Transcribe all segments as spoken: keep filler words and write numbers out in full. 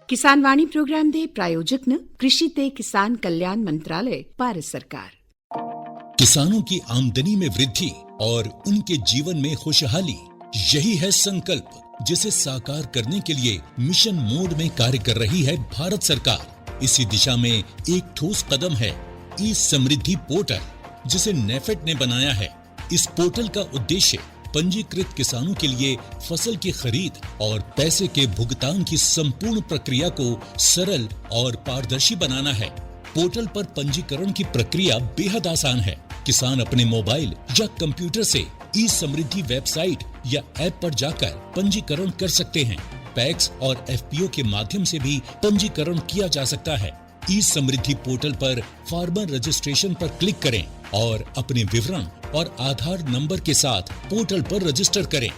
Kisanvani programme दे प्रायोजक न कृषि ते किसान कल्याण मंत्रालय, भारत सरकार। किसानों की आमदनी में वृद्धि और उनके जीवन में खुशहाली, यही है संकल्प, जिसे साकार करने के लिए मिशन मोड में कार्य कर रही है भारत सरकार। इसी दिशा में एक ठोस कदम है ई समृद्धि पोर्टल, जिसे नेफेड ने बनाया है। इस पोर्टल का उद्देश्य पंजीकृत किसानों के लिए फसल की खरीद और पैसे के भुगतान की संपूर्ण प्रक्रिया को सरल और पारदर्शी बनाना है। पोर्टल पर पंजीकरण की प्रक्रिया बेहद आसान है। किसान अपने मोबाइल या कंप्यूटर से ई समृद्धि वेबसाइट या ऐप पर जाकर पंजीकरण कर सकते हैं। पैक्स और एफपीओ के माध्यम से भी पंजीकरण किया जा सकता है। ई समृद्धि पोर्टल पर फार्मर रजिस्ट्रेशन पर क्लिक करें और अपने विवरण और आधार नंबर के साथ पोर्टल पर रजिस्टर करें।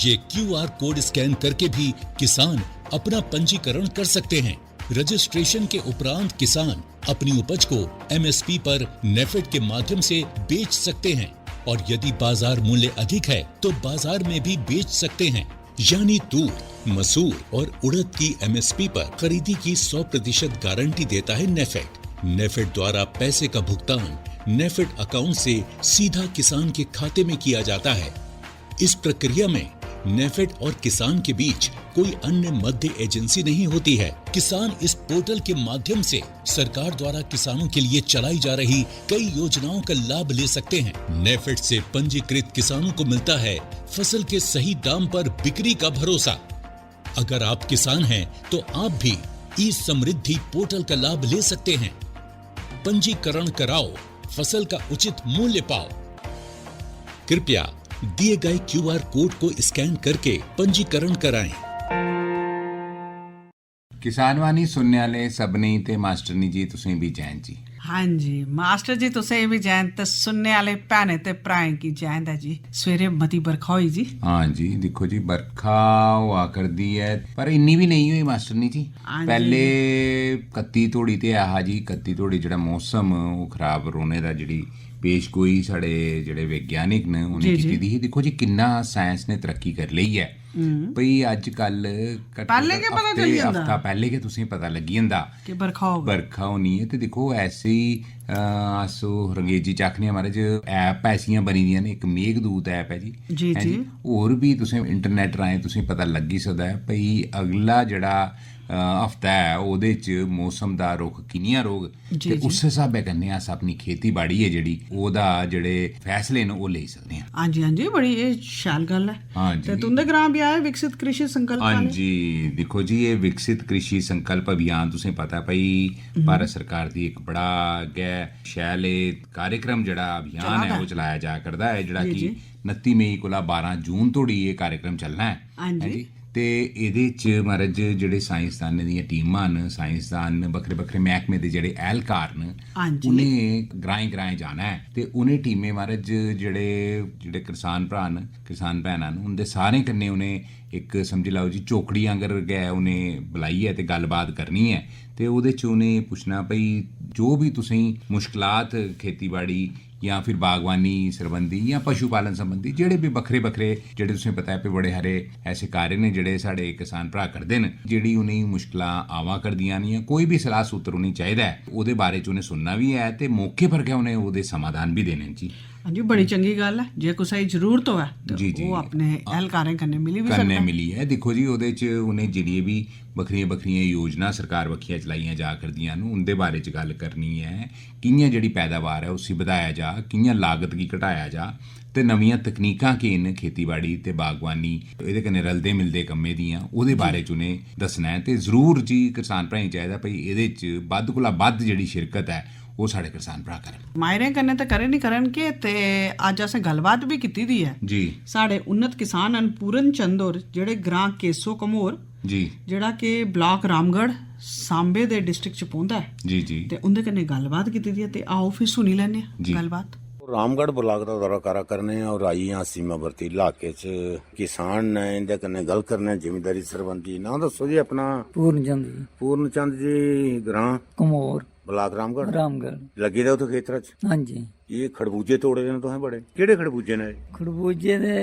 ये क्यूआर कोड स्कैन करके भी किसान अपना पंजीकरण कर सकते हैं। रजिस्ट्रेशन के उपरांत किसान अपनी उपज को एमएसपी पर नेफेड के माध्यम से बेच सकते हैं और यदि बाजार मूल्य अधिक है तो बाजार में भी बेच सकते हैं। यानी तूर, मसूर और उड़द की एमएसपी पर खरीदी की सौ प्रतिशत गारंटी देता है नेफेड। नेफेड द्वारा पैसे का भुगतान नेफेड अकाउंट से सीधा किसान के खाते में किया जाता है। इस प्रक्रिया में नेफेड और किसान के बीच कोई अन्य मध्य एजेंसी नहीं होती है। किसान इस पोर्टल के माध्यम से सरकार द्वारा किसानों के लिए चलाई जा रही कई योजनाओं का लाभ ले सकते हैं। नेफेड से पंजीकृत किसानों को मिलता है फसल के सही दाम पर बिक्री का भरोसा। अगर आप किसान हैं तो आप भी ई समृद्धि पोर्टल का लाभ ले सकते हैं। पंजीकरण कराओ, फसल का उचित मूल्य पाओ। कृपया दिए गए क्यूआर कोड को स्कैन करके पंजीकरण कराएं। किसानवाणी सुनने आह्ले सभनें गी ते मास्टरनी जी तुसें बी जयंत जी। हां जी मास्टर जी, तुसें बी जयंत ते सुनने आह्ले भैनें ते भ्राएं गी जयंत ऐ जी। सवेरे मती बरखा होई जी। हां जी, दिक्खो जी, बरखा होआ करदी ऐ, पर इन्नी बी नेईं होई मास्टरनी जी। हां जी। पैह्ले कत्ती धोड़ी ते ऐ हा जी, कत्ती धोड़ी जेह्ड़ा मौसम ओह् खराब रौह्ने दा जेह्ड़ी पेशगोई साढ़े जेह्ड़े वैज्ञानिक न उ'नें जी, जी। कीती दी ही। दिक्खो जी, किन्ना साइंस ने तरक्की करी लेई ऐ। हम्म। भई अज्जकल घट्टो पैह्लें घट्ट गै पता हफ्ते, चली जंदा। हफ्ता पैह्लें गै तुसेंगी पता लग्गी जंदा कि बरखा होग। बरखा होनी ऐ। ते दिक्खो, ऐसे ही, अ, अस ओह् रंगेजी च आखने आं, महाराज, ऐप ऐसियां बनी दियां न, इक मेघदूत ऐप ऐ जी। जी, हैं जी। जी? होर बी तुसें इंटरनेट राहें तुसेंगी पता लग्गी सकदा ऐ भई अगला जेह्ड़ा, अ, हफ्ता ऐ, ओह्दे च मौसम दा रुख कि'यां रौह्ग। जी, ते जी। उस्सै स्हाबै कन्नै अस अपनी खेती बाड़ी ऐ जेह्ड़ी, ओह्दा जेह्ड़े फैसले न, ओह् लेई सकदे आं। हां जी, हां जी, बड़ी एह् शैल गल्ल ऐ। हां जी। ते तुं'दे ग्रां बी आए विकसित कृषि संकल्प हां आह्ले? जी, दिक्खो जी, एह् विकसित कृषि संकल्प अभियान तुसें पता ऐ भई, हम्म। भारत सरकार दी इक बड़ा गै शैल एह् कार्यक्रम जेह्ड़ा अभियान चला ऐ, दा। ओह् चलाया जा करदा ऐ, जेह्ड़ा जी, कि जी। उनत्ती मई कोला बारां जून धोड़ी एह् कार्यक्रम चलना ऐ। हां जी। हैं जी? ते एह्दे च, महाराज, जेह्ड़े साइंसदानें दियां टीमां न, साइंसदान न, बक्खरे-बक्खरे मैह्कमे दे जेह्ड़े ऐह्लकार न, हां जी। उ'नें ग्राएं-ग्राएं जाना ऐ ते उ'नें टीमें, महाराज, जेह्ड़े, जेह्ड़े करसान भ्राऽ न, करसान भैनां न, उं'दे सारें कन्नै उ'नें इक, समझी लैओ जी, चौकड़ी आंगर गै उ'नें बलाइयै ते गल्लबात करनी ऐ। ते ओह्दे च उ'नें पुच्छना भई जो बी तुसेंगी मुश्कलात खेतीबाड़ी जां फिर बागवानी सरबंधी जां पशु पालन सरबंधी जेह्ड़े बी बक्खरे बक्खरे, जेह्ड़े तुसें पता ऐ भई बड़े हारे ऐसे कार्य न जेह्ड़े साढ़े किसान भ्राऽ करदे न, जेह्ड़ी उ'नेंगी मुश्कलां आवा करदियां न जां कोई बी सलाह सूत्र उ'नेंगी चाहिदा ऐ, ओह्दे बारे च उ'नें सुनना बी ऐ ते मौके पर गै उ'नें ओह्दे समाधान बी देने न जी। हां जी, बड़ी चंगी गल्ल ऐ। जे कुसै गी जरूरत होऐ ते जी, जी। ओह् अपने ऐह्लकारें कन्नै मिली बी कन्नै सकदा ऐ। मिलियै। दिक्खो जी, ओह्दे च उ'नें जेह्ड़ियां बी बक्खरियां बक्खरियां योजनां सरकार बक्खिया चलाइयां जा करदियां न, उं'दे बारे च गल्ल करनी ऐ। कि'यां जेह्ड़ी पैदावार ऐ, उसी बधाया जा, कि'यां लागत गी घटाया जा, ते नमियां तकनीकां केह् न खेतीबाड़ी ते बागवानी, एह्दे कन्नै रलदे मिलदे कम्में दियां, ओह्दे जी। बारे च उ'नें दस्सना ऐ। ते जरूर जी, करसान भ्राएं गी चाहिदा भई, एह्दे च बद्ध कोला बद्ध जेह्ड़ी शिरकत ऐ, ओह् साढ़े करसान भ्राऽ करन। माहिरें कन्नै ते करन ही करन के, ते अज्ज असें गल्लबात बी कीती दी ऐ। जी। साढ़े उन्नत किसान न पूरन चंद होर, जेह्ड़े ग्रां केसो घमोर, जी। जेह्ड़ा के ब्लाक रामगढ़, सांबे दे डिस्ट्रिक्ट च पौंदा ऐ। जी, जी। ते उं'दे कन्नै गल्लबात कीती दी ऐ, ते आओ फिर सुनी लैन्ने आं जी। गल्लबात। रामगढ़ ब्लाक दा दौरा करा करने आं और आई आं सीमावर्ती इलाके च। किसान न, इं'दे कन्नै गल्ल करने आं जिमींदारी सरबंधी। नांऽ दस्सो जी अपना। पूर्ण चंद जी। पूर्ण चंद जी, ग्रां? घमोर। ब्लाक रामगढ़? रामगढ़। लग्गे दे उत्थै खेतरा च? हां जी। एह् खरबूजे तोड़े दे न तुसें बड़े। केह्ड़े खरबूजे न एह्? खरबूजे ते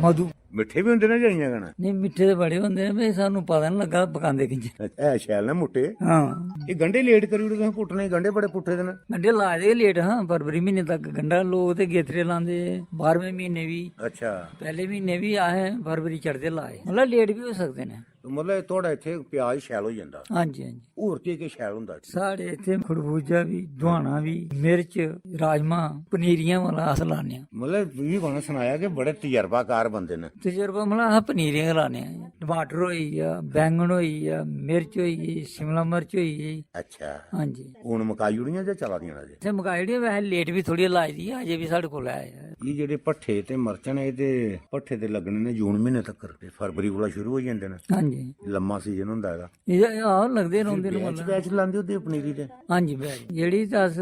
मधु। मिट्ठे बी होंदे न जां इ'यां गै न? नेईं, मिट्ठे ते बड़े होंदे न, पर सानूं पता निं लग्गा पकांदे कि'यां। ऐ शैल न मुट्टे। हां। एह् गंढे लेट करी ओड़े तुसें पुट्टने, गंढे बड़े पुट्टे दे न। गंढे लाए दे गै लेट हां, फरवरी म्हीने तक गंढा लोक ते गेतरे लांदे, बारहमें म्हीने बी। अच्छा। पैह्ले म्हीने बी असें फरवरी चढ़दे लाए, मतलब लेट बी होई सकदे न। मतलब थुआढ़ा इत्थै प्याज शैल होई जंदा? हां जी, हां जी। होर केह् केह् शैल होंदा इत्थै? साढ़े इत्थै खरबूजा बी, दुहाना बी, मिर्च, राजमा, पनीरियां, मतलब अस लान्ने आं। मतलब तुसें बना सनाया कि बड़े तजर्बाकार बंदे न। तजर्बा मतलब अस पनीरियां गै लान्ने आं। टमाटर होई गेआ, बैंगन होई गेआ, मिर्च होई गेई, शिमला मिर्च होई गेई। अच्छा। हां जी। हून मकाई ओड़ियां जां चला दियां न अजें? इत्थै मकाई ओड़ियां, वैसे लेट बी थोह्ड़ी लाई दी ऐ, अजें बी साढ़े कोल ऐ। एह् जेह्ड़े भट्ठे ते मर्चां न, एह् ते भट्ठे ते लग्गने न जून म्हीने तक्कर, ते फरवरी कोला शुरू होई जंदे न। हां जी। लम्मा सीजन होंदा एह्दा। एह्, हां, लगदे रौंह्दे न बैच, मतलब। बैच लांदे होंदे पनीरी दे? हां जी, बैच। जेह्ड़ी ते अस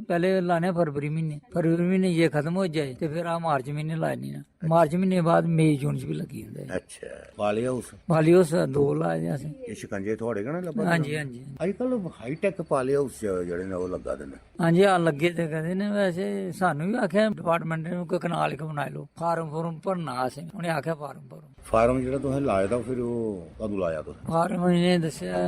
पैह्ले लाने आं फरवरी म्हीने, फरवरी म्हीने जे खत्म होई जाए ते फिर अस मार्च म्हीने लाने आं। मार्च म्हीने बाद मई जून च बी लग्गी जंदे। अच्छा, पाली हाउस? पाली हाउस दो लाए दे असें। एह् शिकंजे थुआढ़े गै ना लब्भा दे? हां जी, हां जी। अजकल हाईटैक पाली हाउस च जेह्ड़े न ओह् लग्गा दे न। हां जी, हां, लग्गे ते कदें न। वैसे सानू बी आखेआ डिपार्टमेंट ने कोई कनाल इक बनाई लओ, फार्म फूर्म भरना असें, उ'नें आखेआ फार्म भरो। फार्म जेह्ड़ा तुसें लाए दा, फिर ओह् कदूं लाया तुसें? फार्म इ'नें दस्सेआ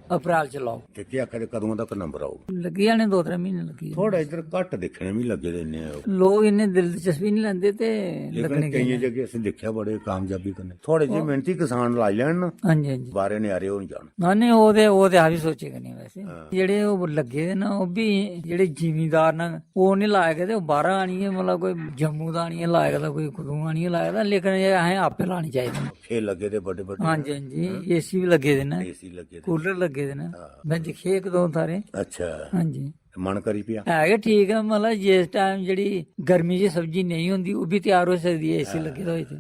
अप्रैल च लाओ। ते केह् आखा दे, कदूं तक नंबर औग? लग्गी जाने, दो त्रै म्हीने लग्गी जाने। थुआढ़े इद्धर घट्ट दिक्खने मिगी लग्गे दे इन्ने। लोक इन्ने दिलचस्पी निं लैंदे ते लेकिन लग्गने केइयें केह् जगह असें दिक्खेआ बड़े कामयाबी कन्नै। थुआढ़े जे ओह् मेहनती किसान लाई लैन ना, हां जी, हां जी। बारे नजारे होन जान। ना, नहीं, ओह् ते, ओह् ते अस बी सोचे गै निं वैसे। हां। जेह्ड़े ओह् लग्गे दे न, ओह् बी जेह्ड़े जिमींदार न, ओह् निं लाए गेदे, ओह् बाह्रा आनियै, मतलब, कोई जम्मू दा आनियै लाए गेदा, कोई कुतुं आनियै लाए दा, लेकिन एह् असें आपे लाने चाहिदे न। पक्खे लग्गे दे बड्डे बड्डे हां न। जी, हां जी, हां। एसी बी लग्गे दे न। एसी लग्गे दे। कूलर लग्गे दे न। हां। में दिक्खे इक दो थारे। अच्छा। हां जी। मन करी पेआ। है गै ठीक ऐ, मतलब, जिस टाइम जेह्ड़ी गर्मी च सब्जी नेईं होंदी, ओह् बी त्यार होई सकदी ऐ, एसी हां। लग्गे दा होए ते।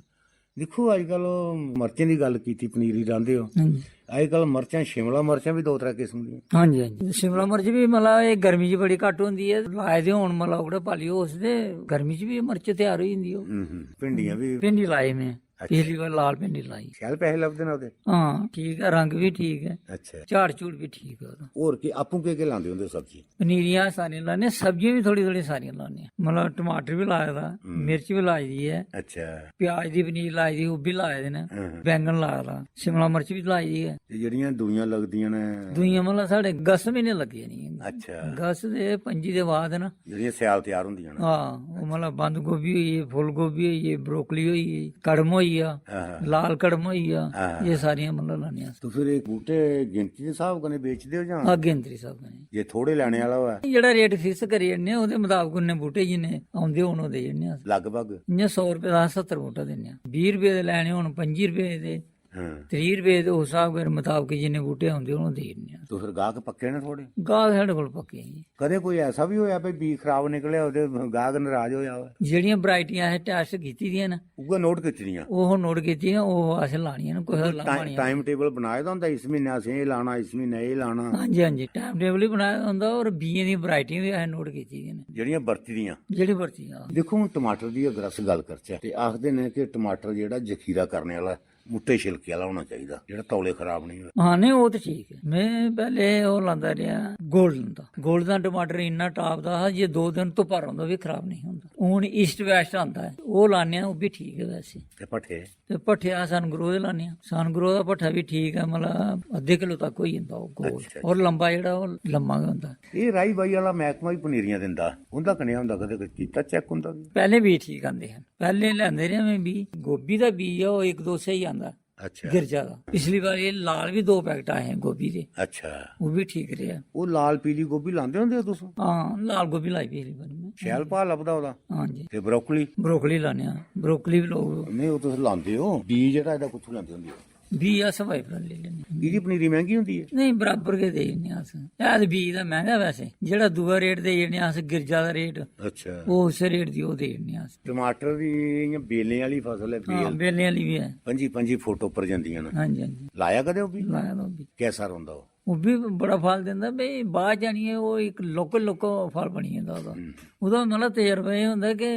दिक्खो, अजकल ओह् मर्चें दी गल्ल कीती, पनीरी रांह्दे ओ। हां जी। अजकल मर्चां, शिमला मर्चां बी दो त्रै किस्म दियां। हां जी, हां जी। शिमला मर्च बी, मतलब, एह् गर्मी च बड़ी घट्ट होंदी ऐ। लाए दे होन, मतलब, ओह्कड़े पाली हाउस ते गर्मी च बी मर्च त्यार होई जंदी ओह्। हम्म, हम्म। भिंडियां बी? भिंडी लाई में। अच्छा। पिछली बार लाल भिंडी लाई। शैल पैसे लभदे न ओह्दे? हां, ठीक ऐ, रंग बी ठीक ऐ। अच्छा। झाड़ झूड़ बी ठीक ऐ ओह्दा। होर केह्, आपूं केह् केह् लांदे होंदे सब्जी? पनीरियां सारियां लान्ने, सब्जियां बी थोह्ड़ी थोह्ड़ी सारियां लान्ने। मतलब, टमाटर बी लाए दा, हम्म। मिर्च बी लाई दी ऐ। अच्छा। प्याज दी पनीर लाई दी, ओह् बी लाए दे न। हां। बैंगन लाए दा, शिमला मिर्च बी लाई दी ऐ। ते जेह्ड़ियां दूइयां लगदियां न? दूइयां, मतलब, साढ़े अगस्त म्हीने लग्गी जानियां। अच्छा। अगस्त दे पंजी दे बाद ना। जेह्ड़ियां स्याल त्यार होंदियां न? हां, ओह्, मतलब, बंद गोभी होई गेई, फुल गोभी होई गेई, ब्रोकली होई गेई, कड़म होई गेआ, हां, हां। लाल कड़म होई गेआ, हां, हां। एह् सारियां, मतलब, लान्ने अस। ते फिर एह् बूह्टे गिनती दे स्हाब कन्नै बेचदे ओ जां? हां, गिनती दे स्हाब कन्नै। जे थोह्ड़े लैने आह्ला होऐ? जेह्ड़ा रेट फिक्स करी ओड़ने, ओह्दे मताबक उन्ने बूह्टे जिन्ने औंदे होन, ओह् देई ओड़ने अस। लगभग? इ'यां सौ रपेऽ दा अस सत्तर बूह्टा दिन्ने आं। बीह् रपेऽ दे लैने होन, पंजी रपेऽ दे, हां। त्रीह् रपेऽ दे, उस स्हाब कन्नै मताबक जिन्ने बूह्टे औंदे होन, ओह् देई ओड़ने आं। ते फिर गाह्क पक्के न थुआढ़े? गाह्क साढ़े कोल पक्के न जी। कदें कोई ऐसा बी होआ भाई, बीऽ खराब निकलेआ, ओह्दे गाह्क नराज होआ होऐ? जेह्ड़ियां वैरायटियां असें टैस्ट कीती दियां न, उ'ऐ नोट कीती दियां? ओह् नोट कीती दियां, ओह् असें लानियां न, कुसै कोई दा टाइ-, लाह्मा निं टाइम टेबल बनाए दा होंदा, इस म्हीने असें एह् लाना, इस म्हीने एह् लाना? हां जी, हां जी, टाइम टेबल बी बनाए दा होंदा, होर बीएं दियां वैरायटियां बी असें नोट कीती दियां न। जेह्ड़ियां बरती दियां? जेह्ड़ी बरती दियां। दिक्खो, हून टमाटर दी अगर अस गल्ल करचै, ते आखदे न कि टमाटर जेह्ड़ा जखीरा करने आह्ला मुट्टे छिलके आह्ला होना चाहिदा, जेह्ड़ा तौले खराब नेईं होऐ। हां, नेईं, ओह् ते ठीक ऐ। में पैह्ले ओह् लांदा रेहा, गोल्डन दा। गोल्डन टमाटर इन्ना टापदा हा जे दो दिन धुप्पा रौंह्दा बी खराब नेईं होंदा। हून ईस्ट वैस्ट आंदा ऐ, ओह् लान्ने आं, ओह् बी ठीक ऐ वैसे। ते भट्ठे? ते भट्ठे अस सनग्रो दे लान्ने आं। सनग्रो दा भट्ठा बी ठीक ऐ, मतलब, अद्धे किलो तक होई जंदा ओह् गोल। अच्छा। और लम्बा जेह्ड़ा, ओह् लम्मा गै होंदा। एह् राही बाही आह्ला मैह्कमा बी पनीरियां दिंदा, उं'दा कनेहा होंदा, कदें कोई कीता चैक उं'दा बी? पैह्लें बीऽ ठीक आंदे हे, पैह्लें लैंदे रेह् में बीऽ। गोभी दा बीऽ ऐ, ओह् इक दो स्हेई आंदा। अच्छा। गिरजा दा। पिछली बार एह् लाल बी दो पैकेट आए हे गोभी दे। अच्छा। ओह् बी ठीक रेहा। ओह् लाल पीली गोभी लांदे होंदे ओ तुस? हां, लाल गोभी लाई पिछली बार में। शैल भाऽ लभदा ओह्दा? हां जी। ते ब्रोकली? ब्रोकली लाने आं। ब्रोकली बी लोक नेईं, ओह् तुस लांदे ओ, बीऽ जेह्ड़ा एह्दा कुत्थूं लैंदे होंदे ओ? बीऽ अस सफाई पर लेई लैन्ने आं। एह्दी पनीरी मैंह्गी होंदी ऐ? नेईं, बराबर गै देई ओड़ने आं अस। है ते बीऽ दा मैंह्गा वैसे, जेह्ड़ा दूआ रेट देई ओड़ने आं अस, गिरजा दा रेट, अच्छा। ओह् उस्सै रेट दी ओह् देई ओड़ने आं अस। टमाटर दी इ'यां बेलें आह्ली फसल ऐ, हां, बेल। बेलें आह्ली बी ऐ। पंजी पंजी फुट उप्पर जंदियां न। हां जी, हां जी। लाया कदें ओह् बी? लाया दा ओह् बी। कैसा रौंह्दा ओह्? ओह् बी बड़ा फल दिंदा, भाई, बाह्र जानियै ओह् इक लोकल लोकल फल बनी जंदा ओह्दा। हम्म। ओह्दा मतलब तजर्बा एह् होंदा कि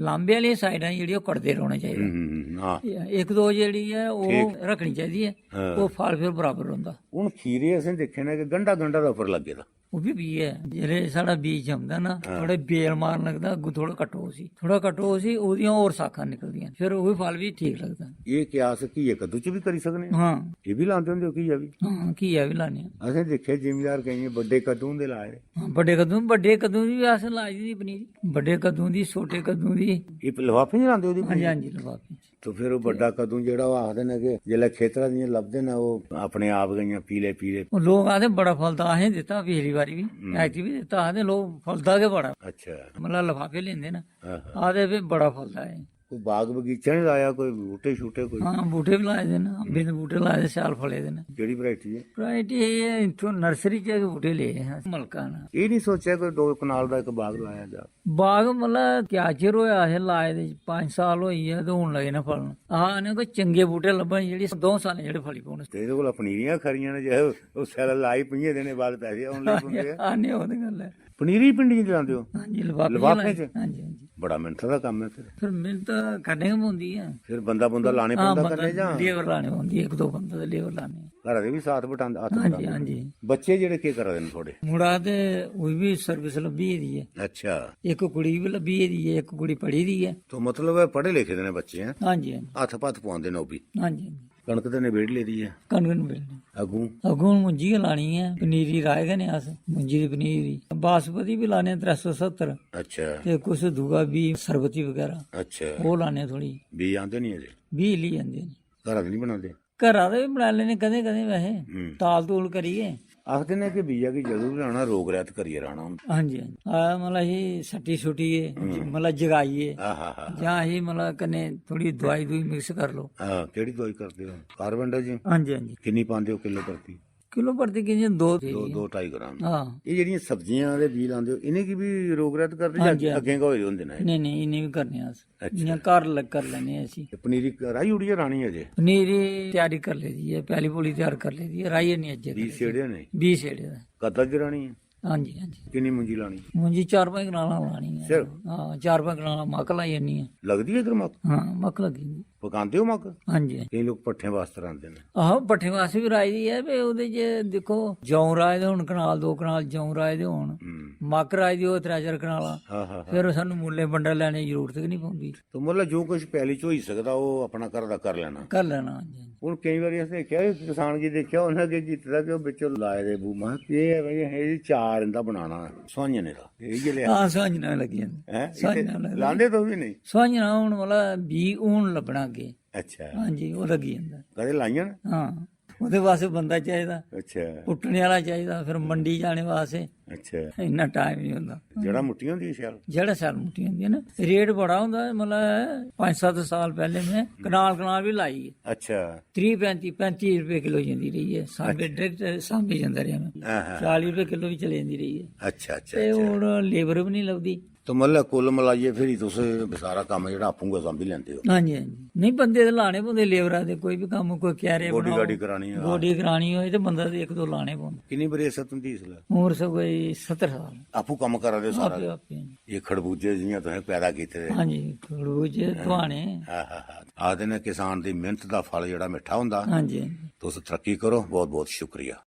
लांबे आह्लियां साइडां जेह्ड़ियां ओह् कटदे रौह्ना चाहिदा। हम्म, हम्म, हम्म, हां। इक दो जेह्ड़ी ऐ ओह् ठीक। रक्खनी चाहिदी ऐ, हां। ओह् फल फिर बराबर रौंह्दा। हून खीरे असें दिक्खे न कि गंढा गंढा दा उप्पर लग्गे दा। ओह् बी बीऽ ऐ। जेल्लै साढ़ा बीऽ जमदा ना, हां। थोह्ड़े बेल मारन लगदा, अग्गूं थोह्ड़ा कट्टो उसी। थोह्ड़ा कट्टो उसी, ओह्दियां होर शाखां निकलदियां न। फिर ओह् बी फल बी ठीक लगदा। एह् क्या अस घिये कद्दू च बी करी सकने आं? हां। एह् बी लांदे होंदे ओ घिया बी? हां, घिया बी लान्ने आं। असें दिक्खे जिमीदार केइयें बड्डे कद्दू होंदे लाए दे। हां, बड्डे कद्दू, बड्डे कद्दू दी बी अस लाई दी पनीरी। बड्डे कद्दू दी, छोटे कद्दू दी। एह् लफाफे च लांदे ओह्दी हां जी, पनीरी? हां जी, लफाफे च। तो फिर ओह् बड्डा कद्दू जेह्ड़ा ओह् आखदे न कि जिसलै खेतरा दियां लभदे न, ओह् अपने आप गै इ'यां पीले पीले। ओह् लोक आखदे बड़ा फलदा, असें दित्ता पिछली बारी बी, हम्म। ऐतकी बी दित्ता, आखदे लोक फलदा गै बड़ा। अच्छा। मतलब लफाफे लेंदे न, आहा। आखदे भी बड़ा फलदा ऐ। कोई बाग बगीचा निं लाया, कोई बूह्टे शूह्टे कोई? हां, बूह्टे बी लाए दे न, अम्बें दे बूह्टे लाए दे, शैल फले दे न। केह्ड़ी वैरायटी ऐ? वैरायटी एह् ऐ, इत्थूं नर्सरी च गै बूह्टे ले हे अस, मलका न। एह् निं सोचेआ कोई दो कनाल दा इक बाग लाया जा? बाग मतलब क्या चिर होआ असें लाए दे, पंज साल होई गे ते हून लगे न फलन। आखने कोई चंगे बूह्टे लब्भन जेह्ड़ी द'ऊं सालें जेह्ड़े फली पौन। ते एह्दे कोला पनीरियां खरियां न, जे उस सालै लाई पं'जें दिनें बाद पैसे औन लगी पौंदे आ। हां, नेईं, ओह् ते गल्ल ऐ। पनीरी भिंडियां च लांदे ओ? हां जी, लफाफे च लफाफे लाए। च? हां जी, हां जी। बड़ा मेह्नत दा कम्म ऐ फिर। फिर मेह्नत करने गै पौंदी ऐ। फिर बंदा, बंदा लाने हां, पौंदा बंदा करने जां? लेबर लाने पौंदी, इक दो बंदा ते लेबर लाने। घरा दे बी साथ बटांदे, हत्थ हां जी, बटांदे। हां जी। बच्चे जेह्ड़े केह् करा दे न थुआढ़े? मुड़ा ते ओह् बी सर्विस लब्भी गेदी ऐ। अच्छा। इक कुड़ी बी लब्भी गेदी ऐ, इक कुड़ी पढ़ी दी ऐ। तो मतलब ऐ पढ़े लिखे दे न बच्चे, हैं? हां जी, हां जी। हत्थ पत्थ पुआंदे न ओह् बी। हां जी, हां जी। कनक ते निबेड़ी लेदी ऐ। कनक निबेड़ी लेदी। अग्गूं? अग्गूं मुंजी गै लानी ऐ, पनीरी राहे गै ने अस, मुंजी दी पनीरी। बासमती बी लाने त्रै सौ सत्तर। अच्छा। ते कुछ दूआ बी सरबती बगैरा। अच्छा। ओह् लाने थोह्ड़ी। बीऽ आंदे निं अजें? बीऽ लेई आंदे न। घरा दे निं बनांदे? घरा दे बी बनाई लैने कदें कदें वैसे, हम्म। ताल तूल करियै। आखदे न कि बीऽ गी जदूं बी लाना, रोग रैह्त करियै राह्ना होंदा। हां जी, हां जी। आ, मतलब, इसी सट्टी सुट्टियै, हम्म। मतलब, जगाइयै, आहा हा हा। जां इसी, मतलब, कन्नै थोह्ड़ी दोआई दूई मिक्स करी लैओ। हां, केह्ड़ी दोआई करदे ओ? कार्बन डाइजिन? हां जी, हां जी। किन्नी पांदे ओ किलो प्रति? किलो प्रति किन्नी? दो दे दो, दे। दो ढाई ग्राम। हां। एह् जेह्ड़ियां सब्जियां दे बीऽ लांदे ओ, इ'नेंगी बी रोग रैह्त करदे हां जां जी, हां जी। अग्गें गै होए दे होंदे न एह्? नेईं, नेईं, इ'नें बी करने अस। अच्छा। इ'यां घर ल-, करी लैन्ने आं इसी। ते पनीरी क-, राही ओड़ी ऐ, राह्नी अजें? पनीरी त्यारी करी लेदी ऐ, पैली पूली त्यार करी लेदी ऐ, राही हैनी अजें बीऽ करी। सेड़े ने? बीऽ सेड़े दा। कद्दा च राह्नी ऐ? हां जी, हां जी। किन्नी मुंजी लानी? मुंजी चार पंज कनालां लानी ऐ। सिर्फ? हां, चार पंज कनालां मक्क लाई जन्नी ऐ। लगदी ऐ इद्धर मक्क? हां, मक्क लग्गी दी। पकांदे ओ मक्क? हां जी, हां जी। केईं लोक पट्ठें वास्तै रांह्दे न। आहो, पट्ठें वास्तै बी राही दी ऐ, भाई ओह्दे च दिक्खो, जौं राहे दे होन, कनाल दो कनाल जौं राहे दे होन, हम्म। मक्क राही दी होऐ त्रै चार कनालां, हां, हां, हां। फिर सानूं मुल्लें बंडा लैने दी जरूरत गै निं पौंदी। तो मतलब जो कुछ पैली च होई सकदा, ओह् अपना घर दा करी लैना। करी लैना, हां जी, हां जी। हून केईं बारी असें दिक्खेआ कि किसान गी दिक्खेआ, उ'न्नै केह् कीते दा कि ओह् बिच्च लाए दे बूह्। महां, केह् ऐ भाई, एह् चार इं'दा बनाना सुहांजने दा। इ'यै लेआ। हां, सुहांजने लग्गी जंदे। हैं? सुहांजने इत्थै लग्गी जंदे। लांदे तुस बी नेईं? सुहांजना हून, मतलब, बीऽ हून लब्भना अग्गें। अच्छा। हां जी, ओह् लग्गी जंदा। कदें लाइयां न? हां। ओह्दे वास्तै बंदा चाहिदा। अच्छा। पुट्टने आह्ला चाहिदा, फिर मंडी जाने वास्तै। अच्छा। इन्ना टाइम निं होंदा। जड़ां मुट्टियां होंदियां शैल? जड़ां शैल मुट्टियां होंदियां न। रेट बड़ा होंदा, मतलब, पंज सत्त साल पैह्लें में कनाल, कनाल बी लाई। अच्छा। त्रीह् पैंती, पैंती रपेऽ किलो जंदी रेही ऐ। सांबे, अच्छा। डायरेक्ट सांबे जंदा रेहा में। हां, हां। चाली रपेऽ किलो बी चली जंदी रेही ऐ। अच्छा, अच्छा, ते अच्छा। हून लेबर बी निं लभदी। ते मतलब कुल मलाइयै फिर तुस सारा कम्म जेह्ड़ा आपूं गै सांभी लैंदे ओ? हां जी, हां जी। नहीं, बंदे ते लाने पौंदे, लेबरा दे। कोई बी कम्म, कोई क्यारे गोड्डी बनाओ, गाड्डी करानी होऐ। गोड्डी करानी होए ते बंदा ते इक दो लाने पौंदे। किन्नी बरेस ऐ तुंदी इसलै? उम्र से कोई सत्तर साल। आपूं कम्म करा दे सारा? आपे, आपे। एह् खड़बूजे जियां तुसें पैदा कीते दे। हां जी, खड़बूजे, धुआने। हा, हा, हा। आखदे ने किसान दी मेहनत दा फल जेह्ड़ा मिट्ठा होंदा। हां जी, हां जी। तुस तरक्की करो, बहुत बहुत शुक्रिया।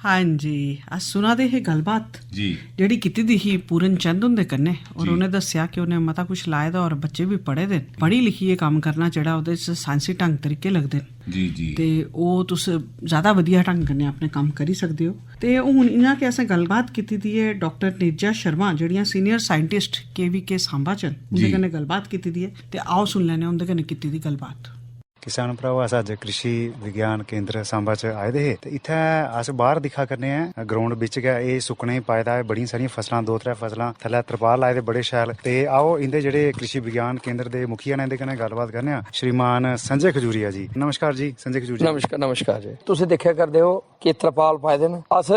हां जी, अस सुना दे हे गल्लबात जी। जेह्ड़ी कीती दी ही पूरन चंद हुंदे कन्नै, और जी। उ'नें दस्सेआ कि उ'नें मता कुछ लाए दा और बच्चे बी पढ़े दे न। पढ़ी लिखियै कम्म करना जेह्ड़ा ओह्दे च साइंसी ढंग तरीके लगदे न, जी, जी। ते ओह् तुस ज्यादा बधिया ढंग कन्नै अपने कम्म करी सकदे ओ। ते हून इ'यां कि असें गल्लबात कीती दी ऐ डाक्टर नीरजा शर्मा, जेह्ड़ियां सीनियर साइंटिस्ट केवीके सांबा च न, उं'दे जी। कन्नै गल्लबात कीती दी ऐ, ते आओ सुन लैने आं उं'दे कन्नै कीती दी गल्लबात। किसान भ्राओ, अस अज्ज कृषि विज्ञान केंद्र सांबा च आए दे हे ते इत्थै अस बाहर दिक्खा करने आं, ग्राउंड बिच गै एह् सुक्कने गी पाए दा ऐ। बड़ियां सारियां फसलां, दो त्रै फसलां, थल्लै तरपाल लाए दे बड़े शैल। ते आओ, इंदे जेह्ड़े कृषि विज्ञान केंद्र दे मुखिया न, इंदे कन्नै गल्लबात करने आं। श्रीमान संजय खजूरिया जी, नमस्कार जी। संजय खजूरिया। नमस्कार, नमस्कार जी। तुस दिक्खा करदे ओ कि तरपाल पाए दे न। अस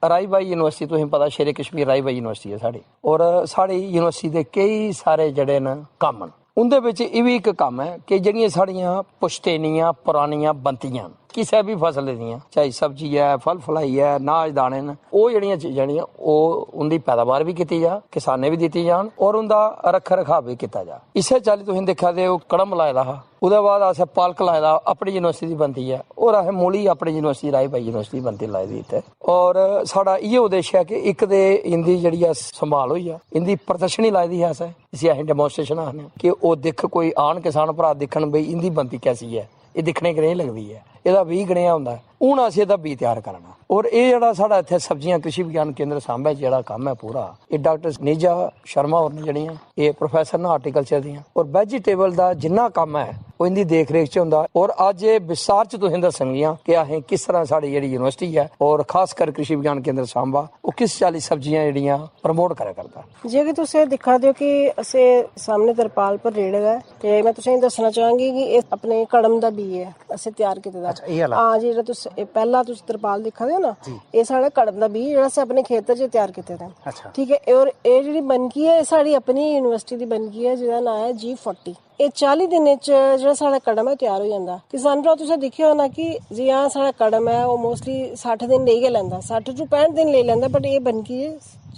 राई बाई यूनिवर्सिटी, तुसें पता, शेरे कश्मीर राई बाई यूनिवर्सिटी ऐ साढ़ी, और साढ़ी यूनिवर्सिटी दे केई सारे जेह्ड़े न कम्म न, उं'दे बिच एह् बी इक कम्म ऐ कि जेह्ड़ियां साढ़ियां पुश्तैनियां परानियां बनतियां न किसै बी फसल दियां, चाहे सब्जी ऐ, फल फलाई ऐ, नाज दाने न, ओह् जेह्ड़ियां चीजां न, ओह् उं'दी पैदावार बी कीती जा, किसानें बी दित्ती जान और उं'दा रक्ख रखाव बी कीता जा। इस्सै चाल्ली तुसें दिक्खा दे, ओह् कड़म लाए दा हा, ओह्दे बाद असें पालक लाए दा, अपनी यूनिवर्सिटी दी बनदी ऐ, और असें मूली अपनी यूनिवर्सिटी, राई बाई यूनिवर्सिटी दी बनदी लाई दी इत्थै। और साढ़ा इ'यै उद्देश्य ऐ कि इक ते इं'दी जेह्ड़ी ऐ संभाल होई जा, इं'दी प्रदर्शनी लाई दी ऐ असें, जिसी असें डेमोन्स्ट्रेशन आखने आं, कि ओह् दिक्ख, कोई आन किसान भ्राऽ दिक्खन भई इं'दी बनदी कैसी ऐ, एह् दिक्खने कनेही लगदी ऐ, एह्दा बीऽ कनेहा होंदा ऐ। हून अस एह्दा बीऽ त्यार करना। और एह् जेह्ड़ा साढ़ा इत्थै सब्जियां कृषि विज्ञान केंद्र सांबा च जेह्ड़ा कम्म ऐ पूरा, एह् डाक्टर नीजा शर्मा होर न जेह्ड़ियां, एह् प्रोफेसर न हार्टिकल्चर दियां, और वेजिटेबल दा जिन्ना कम्म ऐ ओह् इं'दी देख रेख च होंदा। और अज्ज एह् विस्तार च तुसें दस्सनगियां कि असें किस तरह साढ़ी जेह्ड़ी यूनिवर्सिटी ऐ और खासकर कृषि विज्ञान केंद्र सांबा, ओह् किस चाल्ली सब्जियां जेह्ड़ियां प्रमोट करै करदा। जि'यां कि तुस एह् दिक्खा दे ओ कि असें सामने तरपाल पर रेड़े दा ऐ, ते में तुसेंगी दस्सना चाहांगी कि एह् अपने कड़म दा बीऽ ऐ, असें त्यार कीते दा। अच्छा, एह् आह्ला? हां, जेह्ड़ा तुस एह् पैह्ला तुस तरपाल दिक्खा दे ओ ना, एह् साढ़ा कड़म दा बीऽ, जेह्ड़ा असें अपने खेतर च त्यार कीते दा। अच्छा। ठीक ऐ, और एह् जेह्ड़ी बनकी ऐ, एह् साढ़ी अपनी यूनिवर्सिटी दी बनकी ऐ, जेह्दा नांऽ ऐ जी फोर्टी। एह् चाली दिनें च जेह्ड़ा साढ़ा कड़म ऐ, ओह् त्यार होई जंदा। किसान भ्राऽ, तुसें दिक्खेआ होना कि जि'यां साढ़ा कड़म ऐ, ओह् मोस्टली सट्ठ दिन लेई गै लैंदा, सट्ठ टू पैंह्ठ दिन लेई लैंदा, बट एह् बनकी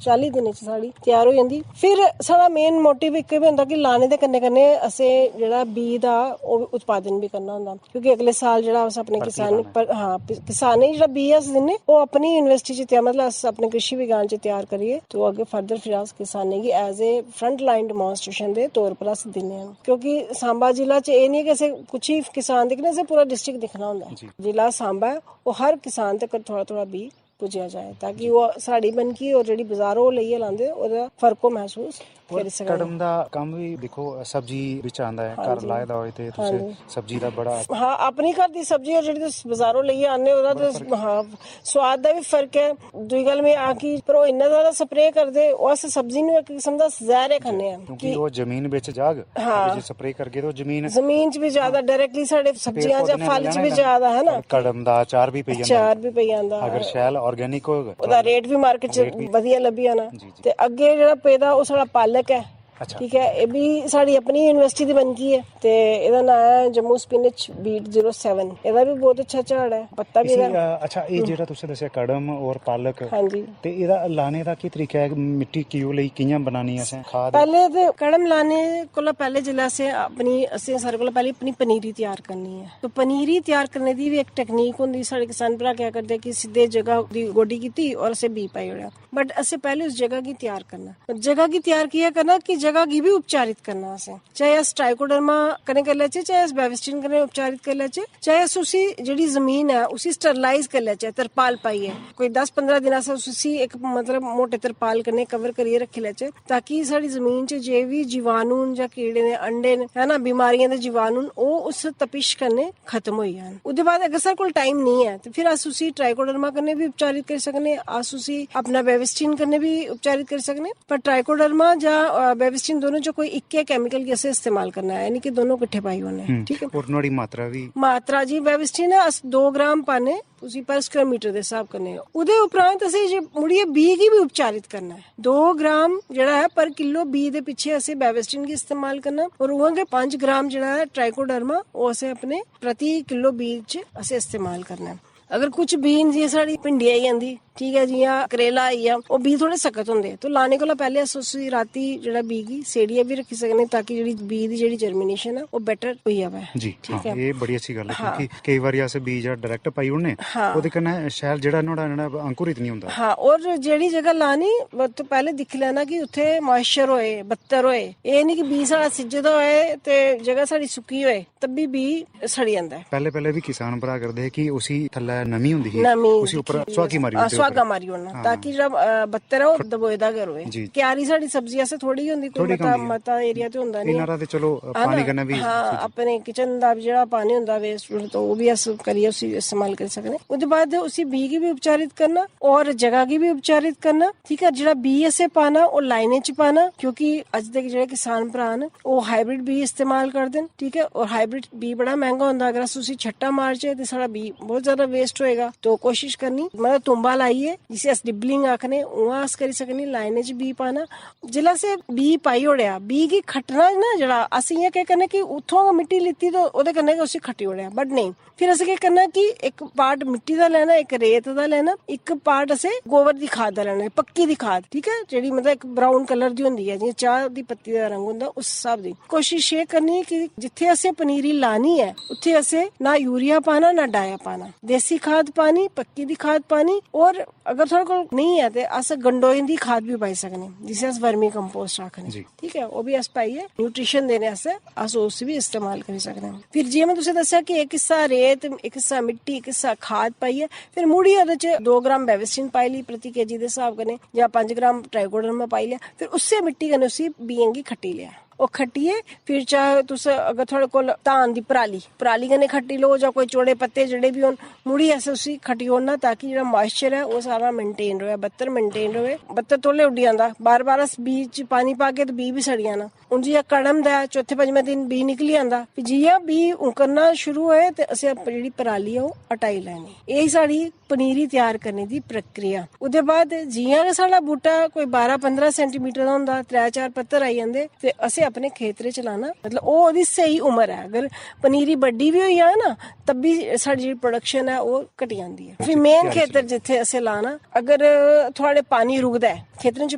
चाली दिनें च साढ़ी त्यार होई जंदी। फिर साढ़ा मेन मोटिव इक एह् बी होंदा कि लाने दे कन्नै कन्नै असें जेह्ड़ा बीऽ दा ओह् उत्पादन बी करना होंदा, क्योंकि अगले साल जेह्ड़ा अस अपने किसानें पर, हां, किसानें गी जेह्ड़ा बीऽ अस दिन्ने, ओह् अपनी यूनिवर्सिटी च त्यार, मतलब अस अपने कृषि विज्ञान च त्यार करियै, तो अग्गें फर्दर फिर अस किसानें गी as a front line demonstration दे तौर पर अस दिन्ने आं। क्योंकि सांबा जिला च एह् निं ऐ कि असें कुछ ही किसान दिक्खने, असें पूरा डिस्ट्रिक्ट दिक्खना होंदा ऐ। जिला सांबा ऐ, ओह् हर किसान तक थोह्ड़ा थोह्ड़ा बीऽ पुज्जेआ जाए, ताकि ओह् साढ़ी बनकी और जेह्ड़ी बजारों लेइयै लांदे, ओह्दा फर्क ओह् मसूस करी सकन। कड़म दा कम्म बी दिक्खो, सब्जी बिच आंदा ऐ, घर लाए दा होए ते तुस सब्जी दा बड़ा हां, अपनी घर दी सब्जी और जेह्ड़ी तुस बजारों लेइयै आने, ओह्दा ते हां, स्वाद दा बी फर्क ऐ। दूई गल्ल में आखी, पर ओह् इन्ना ज्यादा स्प्रे करदे, ओह् अस सब्जी नू इक किस्म दा जैह्र गै खन्ने आं। क्योंकि ओह् जमीन बिच जाग, हां। जे स्प्रे करगे ते ओह् जमीन जमीन च बी ज्यादा, डायरेक्टली साढ़े सब्जियां जां फल च बी ज्यादा, है ना? कड़म दा अचार बी पेई जंदा। अचार बी पेई जंदा। अगर शैल ऑर्गेनिक होग, ओह्दा रेट बी मार्केट च बधिया लब्भी जाना। ते अग्गें जेह्ड़ा पेदा, ओह् साढ़ा पालक ऐ। ठीक ऐ, एह् बी साढ़ी अपनी यूनिवर्सिटी दी बनकी ऐ ते एह्दा नांऽ ऐ Jammu spinach beet zero seven. एह्दा बी बहुत अच्छा झाड़ ऐ, पत्ता बी इसी, एह्दा अ, अच्छा, एह् जेह्ड़ा तुसें दस्सेआ कड़म और पालक, हां जी। ते एह्दा लाने दा केह् तरीका ऐ? मिट्टी कियो लेई, कि'यां बनानी असें? खाद? पैह्ले ते कड़म लाने कोला पैह्ले जिसलै असें अपनी, असें सारे कोला पैह्ले अपनी पनीरी त्यार करनी ऐ। तो पनीरी त्यार करने दी बी इक टेक्नीक होंदी। साढ़े किसान भ्राऽ केह् करदे कि सिद्धे जगह दी गोड्डी कीती और असें बीऽ पाई ओड़ेआ। बट असें पैह्ले उस जगह गी त्यार करना। जगह गी त्यार कि'यां करना? कि जगह गी बी उपचारित करना असें। चाहे अस ट्राइकोडर्मा कन्नै करी लैचे, चाहे अस बेविस्टिन कन्नै उपचारित करी लैचे, चाहे अस उसी, जेह्ड़ी जमीन ऐ, उसी स्टरलाइज करी लैचे, तरपाल पाइयै। कोई दस पंदरां दिन अस उसी इक, मतलब, मोटे तरपाल कन्नै कवर करियै रक्खी लैचे, ताकि साढ़ी जमीन च जे बी जीवाणु न जां कीड़े दे अंडे न, है ना, बमारियें दे जीवाणु न, ओह् उस तपिश कन्नै खत्म होई जान। ओह्दे बाद अगर साढ़े कोल टाइम नेईं ऐ, ते फिर अस उसी ट्राइकोडर्मा कन्नै बी उपचारित करी सकने, अस उसी अपना बेविस्टिन कन्नै बी उपचारित करी सकने। पर ट्राइकोडर्मा जां, अ, बेविस्टिन इन दोनों च कोई इक्कै केमिकल गी असें इस्तेमाल करना ऐ, यानी कि दोनों किट्ठे पाई ओड़ने। हम्म, ठीक ऐ। और नुहाड़ी मात्रा बी? मात्रा जी, बेविस्टिन अस दो ग्राम पाने उसी पर स्क्वायर मीटर दे स्हाब कन्नै। ओह्दे उपरांत असें जे मुड़ियै बीऽ गी बी उपचारित करना ऐ। दो ग्राम जेह्ड़ा ऐ पर किलो बीऽ दे पिच्छे असें बेविस्टिन गी इस्तेमाल करना, और उ'आं गै पंज ग्राम जेह्ड़ा ऐ ट्राइकोडर्मा, ओह् असें अपने प्रति किलो बीऽ च असें इस्तेमाल करना ऐ। अगर कुछ बीऽ न, जि'यां साढ़ी भिंडी आई जंदी, ठीक ऐ, जि'यां करेला आई गेआ, ओह् बीऽ थोह्ड़े सख्त होंदे, तो लाने कोला पैह्ले अस उसी राती जेह्ड़ा बीऽ गी सेड़ियै बी रक्खी सकने, ताकि जेह्ड़ी बीऽ दी जेह्ड़ी जर्मिनेशन ऐ, ओह् बेटर होई जावै। जी, ठीक हाँ, ऐ। एह् बड़ी अच्छी गल्ल ऐ, हाँ। क्योंकि केई बारी अस बीऽ जेह्ड़ा डायरेक्ट पाई ओड़ने, हाँ। ओह्दे कन्नै शैल जेह्ड़ा नुहाड़ा जेह्ड़ा अंकुरित निं होंदा। हाँ, और जेह्ड़ी जगह लानी, ओह् तो पैह्ले दिक्खी लैना कि उत्थै मॉइस्चर होए, बत्तर होए। एह् निं कि बीऽ साढ़ा सिज्जे दा होए ते जगह साढ़ी सुक्की होए, तब बी बीऽ सड़ी जंदा ऐ। पैह्ले पैह्ले बी किसान भ्राऽ करदे हे कि उसी थल्लै नमी होंदी ही, नमी उसी उप्पर दिक्खियै सुहाकी मारी हां, ओड़दे सुहागा उप्पर। मारी ओड़ना, हाँ। ताकि जेह्ड़ा अ, बत्तर ऐ, ओह् दबोए दा गै र'वै। जी। क्यारी साढ़ी सब्जी आस्तै थोह्ड़ी गै होंदी, कोई थोह्ड़ी गै मता होंदी ऐ। मता एरिया ते होंदा निं इन्ना ऐ। हारा ते चलो है पानी ना? कन्नै बी हाँ, अपने किचन दा बी जेह्ड़ा पानी होंदा वेस्ट, तो ओह् बी अस करियै उसी इस्तेमाल करी सकने। ओह्दे बाद उसी बीऽ गी बी उपचारित करना और जगह गी बी उपचारित करना। ठीक ऐ, जेह्ड़ा बीऽ असें पाना, ओह् लाइनें च पाना, क्योंकि अज्ज दे जेह्ड़े किसान भ्राऽ न, ओह् हाइब्रिड बीऽ इस्तेमाल करदे न। ठीक ऐ, और हाइब्रिड बीऽ बड़ा मैंह्गा होंदा, अगर अस उसी छट्टा मारचै ते साढ़ा बीऽ बहुत ज्यादा वेस्ट होएगा। तो कोशिश करनी, मतलब, तुंबा लाइयै, जिसी अस डिबलिंग आखने, उ'आं अस करी सकने। लाइनें च बीऽ पाना, जिसलै असें बीऽ पाई ओड़ेआ, बीऽ गी खट्टना ना, जेह्ड़ा अस इ'यां केह् करने कि उत्थुआं गै मिट्टी लैती ते ओह्दे कन्नै गै उसी खट्टी ओड़ेआ, बट नेईं। फिर असें केह् करना कि इक पार्ट मिट्टी दा लैना, इक रेत दा लैना, इक पार्ट असें गोबर दी खाद दा लैना, पक्की दी खाद, ठीक ऐ, जेह्ड़ी मतलब इक ब्राउन कलर दी होंदी ऐ, जि'यां चाह् दी पत्ती दा रंग होंदा, उस स्हाब दी। कोशिश एह् करनी कि जित्थै असें पनीरी लानी ऐ, उत्थै असें ना यूरिया पाना, ना डाया पाना, देसी खाद पानी, पक्की दी खाद पानी। और अगर थुआढ़े कोल नेईं ऐ ते अस गंडोएं दी खाद बी पाई सकने, जिसी अस वर्मी कंपोस्ट आखने। जी। ठीक ऐ, ओह् बी अस पाइयै न्यूट्रिशन देने आस्तै अस उसी बी इस्तेमाल करी सकने आं। फिर जि'यां में तुसें दस्सेआ कि इक हिस्सा रेत, इक हिस्सा मिट्टी, इक हिस्सा खाद पाइयै, फिर मुड़ियै ओह्दे च दो ग्राम बेविस्टिन पाई लेई प्रति केजी दे स्हाब कन्नै, जां पंज ग्राम ट्राइकोडर्मा पाई लेआ। फिर उस्सै मिट्टी कन्नै उसी बीएं गी खट्टी लेआ। ओह् खट्टियै फिर चाहे तुस, अगर थुआढ़े कोल धान दी पराली, पराली कन्नै खट्टी लैओ, जां कोई चौड़े पत्ते जेह्ड़े बी होन, मुड़ी असें उसी खट्टी ओड़ना, ताकि जेह्ड़ा मॉइस्चर ऐ, ओह् सारा मेंटेन र'वै, बत्तर मेंटेन र'वै। बत्तर तौले उड्डी जंदा, बार बार अस बीऽ च पानी पागे ते बीऽ बी सड़ी जाना। हून जि'यां कड़म दा ऐ, चौथे पंजमें दिन बीऽ निकली जंदा, फ्ही जि'यां बीऽ उंकरना शुरू होए ते असें अपनी जेह्ड़ी पराली ऐ, ओह् हटाई लैनी। एह् साढ़ी पनीरी त्यार करने दी प्रक्रिया। ओह्दे बाद जि'यां गै साढ़ा बूह्टा कोई बारां पंदरां सेंटीमीटर दा होंदा, त्रै चार पत्तर आई जंदे, ते असें अपने खेतरे च लाना। मतलब, ओह् ओह्दी स्हेई उम्र ऐ। अगर पनीरी बड्डी बी होई जाए ना, तब बी साढ़ी जेह्ड़ी प्रोडक्शन ऐ, ओह् घटी जंदी ऐ। फिर मेन खेतर जित्थै असें लाना, अगर थुआढ़े पानी रुकदा ऐ, खेतरें च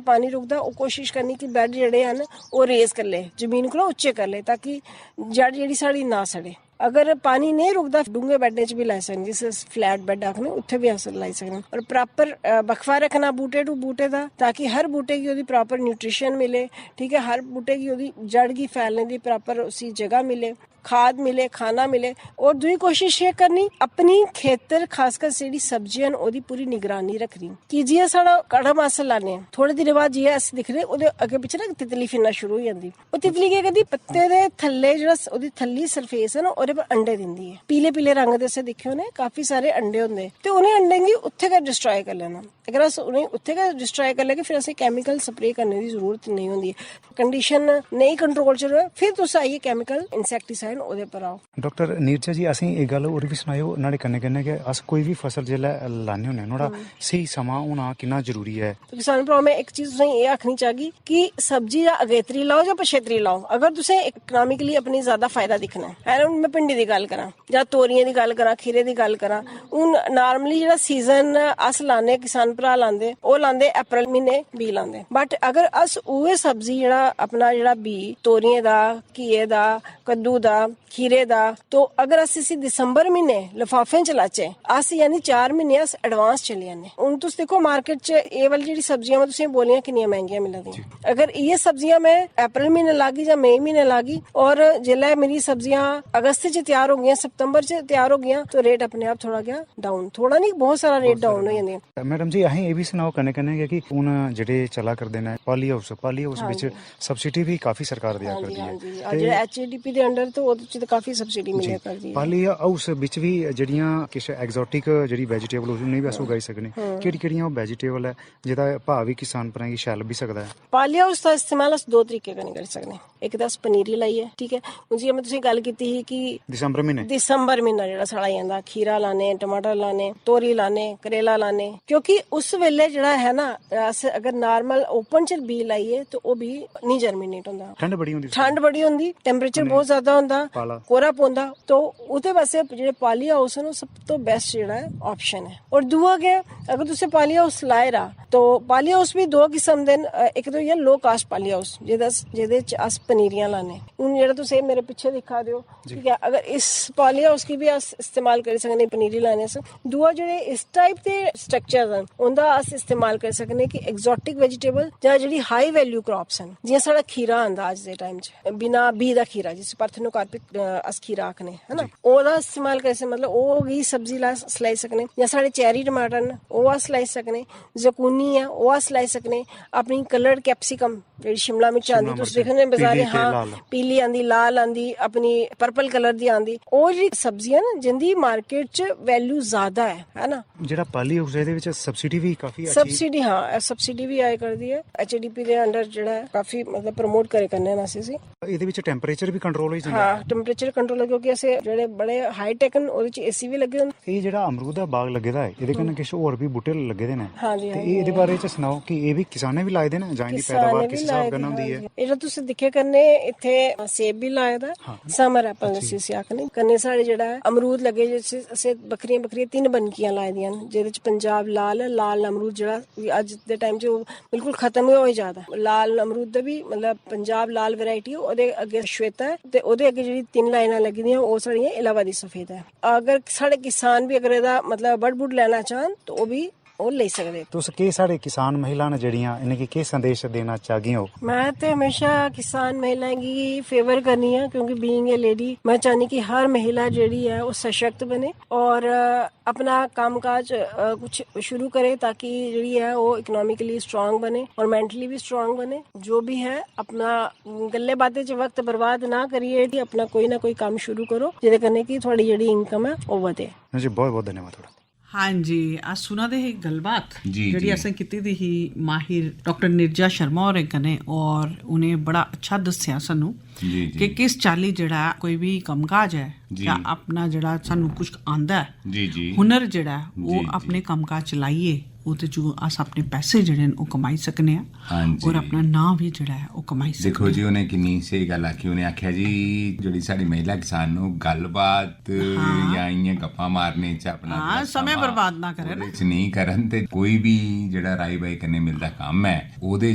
पानी रुकदा, ओह् कोशिश करनी कि बैड जेह्ड़े हैन, ओह् रेज करी ले, जमीन कोला उच्चे करी ले, ताकि जड़ जेह्ड़ी साढ़ी ना सड़े। अगर पानी नेईं रुकदा, डूंगे बैडें च बी लाई सकने, जिसी अस फ्लैट बैड आखने, उत्थै बी अस लाई सकने। और प्रॉपर बक्फा रक्खना बूह्टे टू बूह्टे दा, ताकि हर बूह्टे गी ओह्दी प्रॉपर न्यूट्रिशन मिले। ठीक ऐ, हर बूह्टे गी ओह्दी जड़ गी फैलने दी प्रॉपर उसी जगह मिले, खाद मिले, खाना मिले। और दूई कोशिश एह् करनी, अपनी खेतर, खासकर जेह्ड़ी सब्जियां न, ओह्दी पूरी निगरानी रक्खनी। कि जि'यां साढ़ा कड़म अस लाने आं, थोह्ड़े दिनें बाद जि'यां अस दिक्खने, ओह्दे अग्गें पिच्छें ना तितली फिरना शुरू होई जंदी। ओह् तितली केह् करदी, पत्ते दे थल्ले जेह्ड़ा स-, ओह्दी थल्ली सरफेस ऐ ना, ओह्दे पर अंडे दिंदी ऐ। पीले पीले रंग दे असें दिक्खे होने, काफी सारे अंडे होंदे, ते उ'नें अंडें गी उत्थै गै डिस्ट्रॉय करी लैना। अगर अस उ'नेंगी उत्थै गै डिस्ट्रॉय करी लैगे, फिर असें केमिकल स्प्रे करने दी जरूरत नेईं होंदी। कंडीशन नेईं कंट्रोल च र'वै, फिर तुस आइयै केमिकल, इंसैक्टीसाइड ओह्दे पर आओ। डाक्टर नीरजा जी, असेंगी इक गल्ल होर बी सनाएओ, नुहाड़े कन्नै कन्नै गै अस कोई बी फसल जिसलै लान्ने होन्ने आं, नुहाड़ा स्हेई समां होना किन्ना जरूरी ऐ? ते किसान भ्राओ, में इक चीज तुसेंगी एह् आखनी चाहगी कि सब्जी जां अगेत्री लाओ जां पछेत्री लाओ, अगर तुसें इकोनॉमिकली अपनी ज्यादा फायदा दिक्खना ऐ, है ना, हून में भिंडी दी गल्ल करां जां तोरियें दी गल्ल करां, खीरे दी गल्ल करां, हून नार्मली जेह्ड़ा सीजन अस लान्ने, किसान भ्राऽ लांदे, ओह् लांदे अप्रैल म्हीने बीऽ लांदे। बट अगर अस उ'ऐ सब्जी, जेह्ड़ा अपना जेह्ड़ा बीऽ तोरियें दा, घिये दा, कद्दू दा, खीरे दा, तो अगर अस इसी दिसंबर म्हीने लफाफें च लाचै, अस यानी चार म्हीने अस एडवांस चली जन्ने। हून तुस दिक्खो, मार्केट च एह् वाली जेह्ड़ी सब्जियां में तुसेंगी बोलियां, किन्नियां मैंह्गियां मिला दियां। अगर इ'यै सब्जियां में अप्रैल म्हीने लागी जां मई म्हीने लागी, और जिसलै मेरी सब्जियां अगस्त च त्यार होगियां, सितंबर च त्यार होगियां, तो रेट अपने आप थोह्ड़ा जेहा डाउन, थोह्ड़ा निं, बहुत सारा रेट डाउन होई जंदे। मैडम जी, असें एह् बी सनाओ कन्नै कन्नै गै कि हून जेह्ड़े चला करदे न पॉली हाउस, पॉली हाउस बिच सब्सिडी बी काफी सरकार देआ करदी ऐ। हां जी, जेह्ड़ा एचएडीपी दे अंडर, तो ओह्दे च ते काफी सब्सिडी मिलेआ करदी ऐ। पाली हाउस बिच बी जेह्ड़ियां किश एग्जॉटिक जेह्ड़ी वेजिटेबल उ'नेंगी बी अस उगाई सकने। केह्ड़ी केह्ड़ियां ओह् वेजिटेबल ऐ जेह्दा भाऽ बी किसान भ्राएं गी शैल लब्भी सकदा ऐ? पाली हाउस दा इस्तेमाल अस दो तरीके कन्नै करी सकने। इक ते अस पनीरी लाइयै, ठीक ऐ। हून जि'यां में तुसेंगी गल्ल कीती ही कि दिसंबर म्हीने दिसंबर म्हीना जेह्ड़ा साढ़ा आई जंदा, खीरा लाने, टमाटर लाने, तोरी लाने, करेला लाने, क्योंकि उस बेल्लै जेह्ड़ा है ना, अस अगर नार्मल ओपन च बीऽ लाइयै ते ओह् बीऽ निं जर्मिनेट होंदा। ठंड बड़ी होंदी ठंड बड़ी होंदी, टेम्परेचर बहुत ज्यादा होंदा, पाला। कोहरा पौंदा, तो ओह्दे वास्तै जेह्ड़े पाली हाउस न, ओह् सब तो बेस्ट जेह्ड़ा ऐ ऑप्शन ऐ। और दूआ गै, अगर तुसें पाली हाउस लाए दा, तो पाली हाउस बी दो किस्म दे न। अ, इक ते होई गेआ लो कास्ट पाली हाउस, जेह्दे अस जेह्दे च अस पनीरियां लाने। हून जेह्ड़ा तुस एह् मेरे पिच्छे दिक्खा दे ओ, ठीक ऐ, अगर इस पाली हाउस गी बी अस इस्तेमाल करी सकने पनीरी लाने आस्तै। दूआ, जेह्ड़े इस टाइप दे स्ट्रक्चर न, उं'दा अस इस्तेमाल करी सकने कि एग्जॉटिक वेजिटेबल जां जेह्ड़ी हाई वैल्यू क्रॉप्स न, जि'यां साढ़ा खीरा आंदा अज्ज दे टाइम च, बिना बीऽ दा खीरा, जिसी पार्थेनोकार्पिक अस खीरा आखने, है ना, ओह्दा इस्तेमाल करी सकने, मतलब ओह् गी सब्जी ला अस लाई सकने। जां साढ़े चेरी टमाटर न, ओह् अस लाई सकने। जकूनी ऐ, ओह् अस लाई सकने। अपनी कलर्ड कैप्सिकम, जेह्ड़ी शिमला मिर्च आंदी, शिमला तुस मिर्च, दिक्खने बजारे, पीली ते हां, लाल। पीली आंदी, लाल आंदी, अपनी पर्पल कलर दी आंदी, ओह् जेह्ड़ी सब्जियां न, जिंदी मार्केट च वैल्यू ज्यादा ऐ, है ना। जेह्ड़ा पाली हाउस ऐ, एह्दे बिच सब्सिडी बी काफी अच्छी सब्सिडी, हां, सब्सिडी बी आया करदी ऐ। एचएडीपी दे अंडर जेह्ड़ा ऐ, काफी, मतलब, प्रमोट करै करने न अस इसी। एह्दे बिच टेम्परेचर बी कंट्रोल होई जंदा। हां, टेम्परेचर कंट्रोल, क्योंकि असें जेह्ड़े बड़े हाई टेक न, ओह्दे च एसी बी लग्गे होंदे। एह् जेह्ड़ा अमरूद दा बाग लग्गे दा ऐ, एह्दे कन्नै किश होर बी बूह्टे लग्गे दे न। हां जी, ते हां एह् जी, एह्दे हां। बारे च सनाओ कि एह् बी किसानें बी लाए दे न जां इं'दी पैदावार किसानें किस बी स्हाब लाए कन्नै दे, होंदी हां ऐ? जी। एह् तुस दिक्खे करने, इत्थै सेब बी लाए दा, हां। समर एप्पल जिसी अस आखने, कन्नै साढ़े जेह्ड़ा ऐ अमरूद लग्गे, जिसी असें बक्खरियां बक्खरियां तिन्न बनकियां लाए दियां न, जेह्दे च पंजाब लाल ऐ, लाल अमरूद जेह्ड़ा अज्ज दे टाइम च ओह् बिल्कुल खत्म गै होई जा दा। लाल अमरूद दा बी, मतलब, पंजाब लाल वैरायटी, ओह्दे अग्गें श्वेता ऐ ते ओह्दे अग्गें जेह्ड़ी तिन्न लाइनां लग्गी दियां, ओह् साढ़ियां इलाहाबादी सफेदा ऐ। अगर साढ़े किसान बी अगर एह्दा, मतलब, बड़ बुड़ लैना चाह्न, ते ओह् बी ओह् लेई सकदे। तुस केह्, साढ़े किसान महिला न जेह्ड़ियां, इ'नेंगी केह् संदेश देना चाह्गियां ओ? में ते म्हेशा किसान महिलाएं गी फेवर करनी आं, क्योंकि बीइंग ए लेडी, में चाह्न्नी कि हर महिला जेह्ड़ी ऐ, ओह् सशक्त बने और, अ, अपना कम्म काज, अ, कुछ शुरू करे, ताकि जेह्ड़ी ऐ, ओह् इकोनॉमिकली स्ट्रांग बने और मेंटली बी स्ट्रांग बने। जो भी है, अपना गल्लें बातें च वक्त बर्बाद ना करियै, अपना कोई ना कोई कम्म शुरू करो, जेह्दे कन्नै कि थुआढ़ी जेह्ड़ी इनकम ऐ, ओह् बधे। जी, बहुत बहुत धन्यवाद थुआढ़ा। हां जी, अस सुना दे हे गल्लबात जी, जेह्ड़ी जी। असें कीती दी ही माहिर डॉक्टर निर्जा शर्मा होरें कन्नै, और उ'नें बड़ा अच्छा दस्सेआ सानू जी, जी। कि किस चाल्ली जेह्ड़ा कोई बी कम्मकाज ऐ जी। जां अपना जेह्ड़ा सानू कुछ आंदा ऐ, जी, जी। हुनर जेह्ड़ा ऐ, जी, ओह् जी। अपने कम्मकाज चलाइयै ओह्दे च अस अपने पैसे जेह्ड़े न, ओह् कमाई सकने आं हां जी। और अपना नांऽ बी जेह्ड़ा ऐ, ओह् कमाई सकने दिक्खो आं। जी, उ'नें किन्नी स्हेई गल्ल आखी। उ'नें आखेआ जी, जेह्ड़ी साढ़ी महिला किसान न, ओह् गल्लबात हां। जां इ'यां गप्पां मारने च अपना हां, जेह्ड़ा समें समां, बर्बाद ना करन। ओह्दे च नेईं करन, ते कोई बी जेह्ड़ा राई बाई कन्नै मिलदा कम्म ऐ, ओह्दे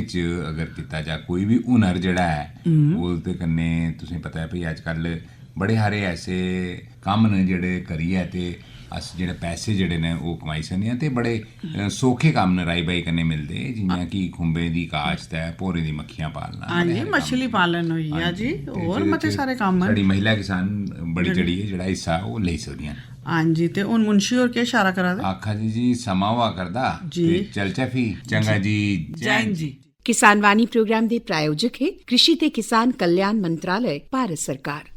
च अगर कीता जा, कोई बी हुनर जेह्ड़ा ऐ, ओह्दे कन्नै तुसें पता ऐ भई अजकल बड़े हारे ऐसे कम्म न जेह्ड़े करियै ते अस जेह्ड़े पैसे जेह्ड़े न, ओह् कमाई सकने आं। ते बड़े, अ, सौखे कम्म न, राई बाई कन्नै मिलदे, जि'यां कि खुंबें दी काश्त ऐ, भौरें दी मक्खियां पालना, हां बड़े जी, हारे मछली कम्म न। पालन होई गेआ हां जी, ते होर जेह्दे मते च सारे कम्म न। साढ़ी महिला किसान बड़ी चढ़ियै जेह्ड़ा हिस्सा ओह् लेई सकदियां न। हां जी, ते हून मुंशी होर केह् इशारा करा दे? आखा जी, जी, समां होआ करदा, जी। ते चलचै फ्ही। चंगा जी, जय हिंद जी। किसानवाणी प्रोग्राम दे प्रायोजक हे कृषि ते किसान कल्याण मंत्रालय, भारत सरकार।